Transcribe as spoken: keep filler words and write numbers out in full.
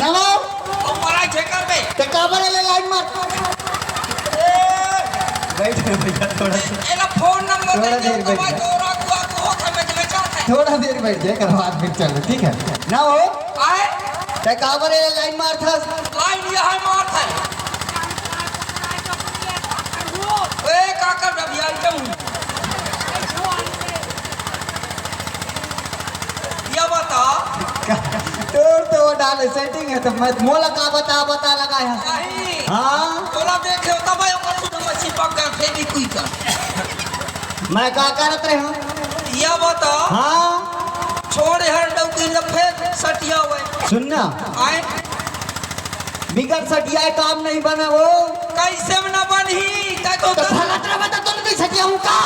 ऊपर आ, झेकर बे। ते काबर एला लाइन मार? बैठ रे भैया, थोड़ा सा। एला फोन नंबर थोड़ा दे दे, देर बैठ भाई, जा। तोरा को, को होत है, मैं, मैं चाहत है। थोड़ा देर बैठ जा, करो आदमी, चलो, ठीक है ना हो? आए? ते काबर एला लाइन मारथस? लाइन यह है, मारत है। ए, काकर बे भैया, एकदम। या बता। तोर तो वो डाले सेटिंग है, तो मैं मोला का बता, बता लगा है। नहीं। हाँ। तोला देखे होता भाई, ओकर सुन में चिपक गए, फेविक्विक का। मैं का करत रहे हूँ? या बता। हाँ। छोड़ हर डौकी न फेर सटिया हुए। सुन ना। आए। बिगर सटियाए काम नहीं बना वो। कैसे में ना बनही? तै तो तो दस भगत रहे तो तुम भी सटिया हूँ का?